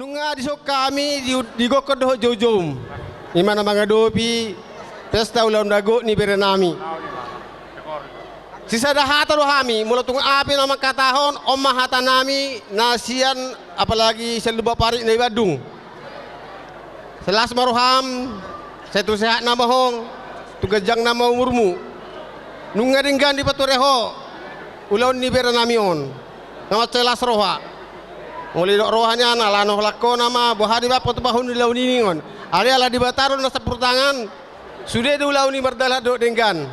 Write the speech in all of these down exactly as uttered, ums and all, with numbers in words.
Nunga dison hami di, digokhon dohot joujoum, i ma na mangadopi pesta ulaon dagok ni berenami. Sisada hata do hami, molo tung aha pe na mangkatahon, on ma hatanami na sian, apalagi sian Lumban Parik na i Bandung. Sai las ma roham, sai tu sehat nama ho, tu ganjang nama umurmu. Nunga denggan dipature ho ulaon ni berenami on. Nga mansai las roha. Molo didok roha nian, ala na holan ho nama, boha dibaen patupaon ni ulaon i ningon. Alai ala Debata do na campur tangan, sude do ulaon i mardalan dohot denggan.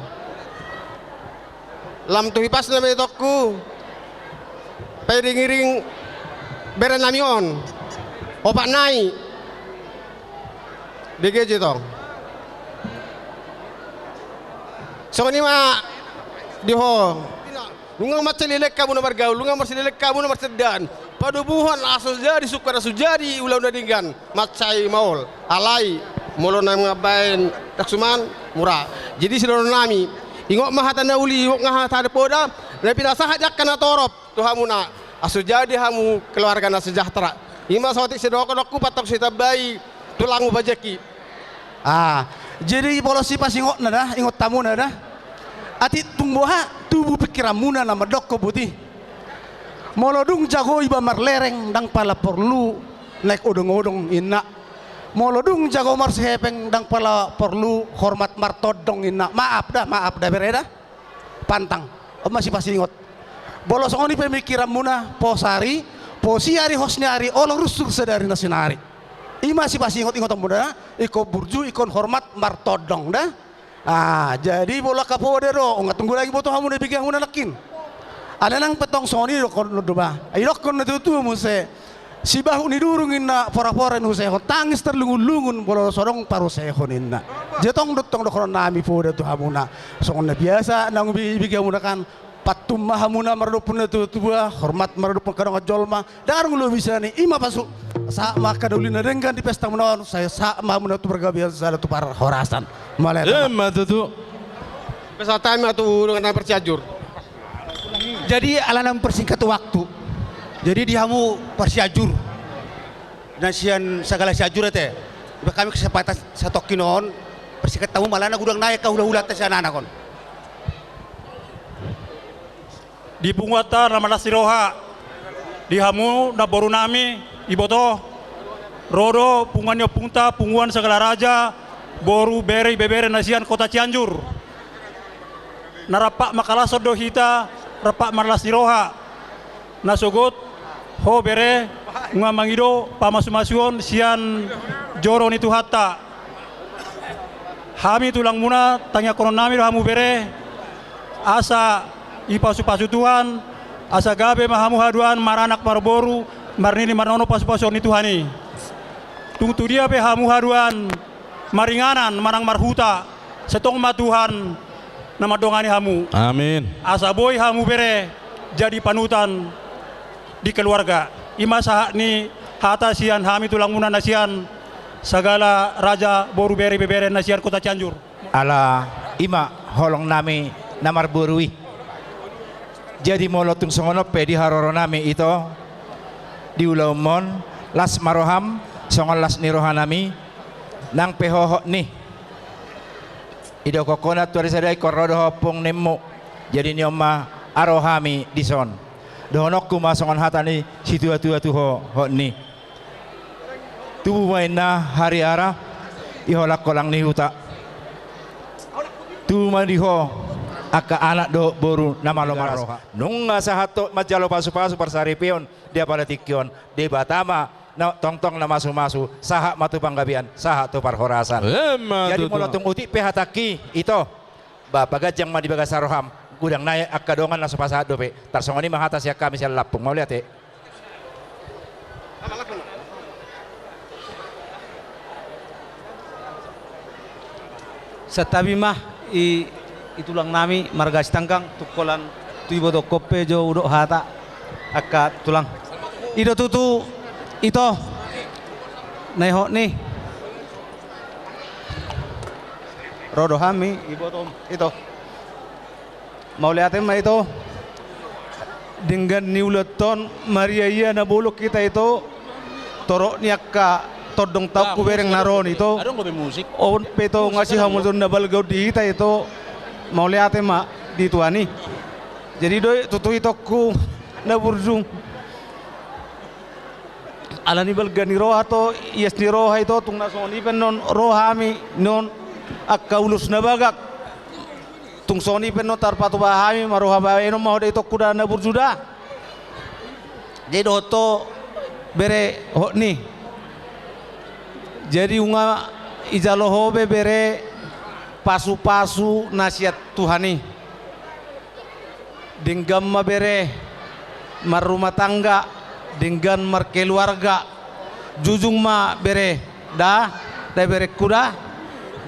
Lam tu hipasna ma itongku, pairing-iring berenami on, opat nai. Bege jo tong. Songon i ma di ho. Nunga marsileleng hamu na margaul, nunga marsileleng hamu na marsendaan. Padomuhon asa so jadi sungkun, asa so jadi ulaon na denggan, mansai maol. Alai molo na mambaen na suman, mura. Jadi sidohononnami, ingot ma hata na uli, ingot ma hata na poda, na pinasahat ni angka na torop tu hamuna, asa so jadi hamu keluarga na sejahtera. I ma saotik sidohononku, antong sitambai tulangmu Pak Jaki. Ah, jadi molo sipasingotna da, ingot hamuna da. Atik tung boha tubu pingkiranmuna na mandokkon boti. Molo dung jago iba marlereng, ndang pala porlu naek odong-odong inna. Molo dung jago marsihepeng, ndang pala porlu hormat martondong inna. Maaf da, maaf da bere da. Pantang. On ma sipasingot. Molo songon i pemikiranmuna, pos ari, pos i ari, hos ni ari, olo rusur sadari na sinari. I ma sipasingot-ingotonmuna, ingkon burju, ingkon hormat martondong da. Ah, jadi molo angka poda do, nunga tung godang diboto hamu na ibege hamuna nangkin. Alai nang pe tong songon i didokkon do ba. Didokkon na tuatua muse. Sibahu ni durung inna, porapora ni husehon, tangis tarlungun-lungun molo so adong parusehon inna. Jadi tong do tong dohononnami poda tu hamuna. Songon na biasa naung ibe-, ibege hamuna kan, pantun ma hamuna maradophon na tuatua, hormat maradophon angka dongan jolma, darung lobi sian i, i ma pasu. Sahat ma angka na uli na denggan di pestamuna on, sai sahat ma hamuna tu pargabean sada tu parhorasan. Mauliate ma. Ima tutu. Pesan hami ma tu dongan na parsianjur. Jadi, ala na mempersingkat waktu. Jadi, di hamu parsianjur na sian sagala Sianjur ate. Dibaen hami kesempatan satongkin on, persingkat hamu ma ala na godang nai angka hula-hulanta sian anak on. Di punguanta na marlas ni roha, di hamu namborunami, iboto, ro do punguan ni ompungta, punguan Sagala Raja, boru, bere, ibebere na sian kota Cianjur. Na rap mangkalashon do hita, rap marlas ni roha. Na sogot, ho bere, nunga mangido pamasumasuon sian joro ni Tuhanta. Hami tulangmuna, tangiangkononnami do hamu bere, asa dipasupasu Tuhan, asa gabe ma hamu haduan maranak marboru, marnini marnono pasupasuon ni Tuhan i. Tung tu dia pe hamu haduan maringanan manang marhuta, sai tong ma Tuhan na mandongani hamu. Amin. Asa boi hamu bere jadi panutan di keluarga. I ma sahat ni hata sian hami tulangmuna na sian Sagala Raja, boru, bere, ibebere na sian kota Cianjur. Ala i ma holongnami na marboru i. Jadi molo tung songon on pe di haroronami ito, di ulaonmon, las ma roham, songon las ni rohanami, nang pe ho hot ni. Didokkon ho na tu ari sada ingkon ro do ho ompung nimmu. Jadi ni on ma ro hami dison. Dohononku ma songon hata ni situatua tu ho hot ni. Tubu ma inna hariara, di holang-holang ni huta. Tubu ma di ho angka anak dohot boru na malo marroha. Nunga sahat tu manjalo pasupasu parsaripeon di apala tingki on, Debata ma na tongtong na masumasu, sahat ma tu panggabean, sahat tu parhorasan. Emma tutu. Jadi molo tung otik pe hatangki, ito, ba paganjang ma di bagasan roham, godang nai angka dongan na so pasahat dope. Tarsongon i ma hata sian hami sian Lampung. Mauliate. Santabi ma i, i tulangnami marga Sitanggang, tu holan tu ibotongkon pe jo hudok hata angka tulang. I do tutu ito na i hot ni. Ro do hami, ibotom, ito. Mauliate ma ito. Denggan ni ulaonta on, mariaia na bolon hita ito. torop ni angka tondong taonku bereng na ro on ito. On pe ito nga sihamuliateon na balga on di hita ito. Mauliate ma di Tuhan i. Jadi do i tutu itongku na burju. Ala ni balga ni roha ito, ias ni roha ito, tung na songon i pe annon ro hami, annon angka ulos na bagak. Tung songon i pe annon tarpatupa hami, marroha bahenon ma ho da itongku da na burju da. Jadi dohot ho bere hot ni. Jadi nunga ijalo ho be bere pasupasu na sian Tuhan i. Denggan ma bere marrumah tangga, denggan markeluarga. Jujung ma bere da, da berengku da.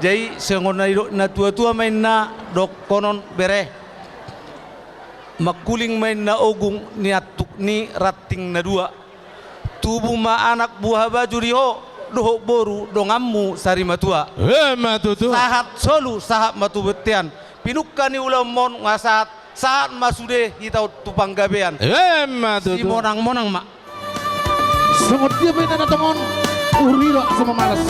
Jadi songon na nidok ni natuatua ma inna dohonon bere. Mangkuling ma inna ogung ni antuk ni ranting na dua. Tubu ma anak buha baju di ho, dohot boru donganmu sari matua. Emma tutu. Sahat solu, sahat ma tu bontean. Pinungka ni ulaonmon nga sahat, sahat ma sude hita on tu panggabean. Emma tutu. Simonangmonang ma. Songon dia pe na tongon, urirok so mamalas.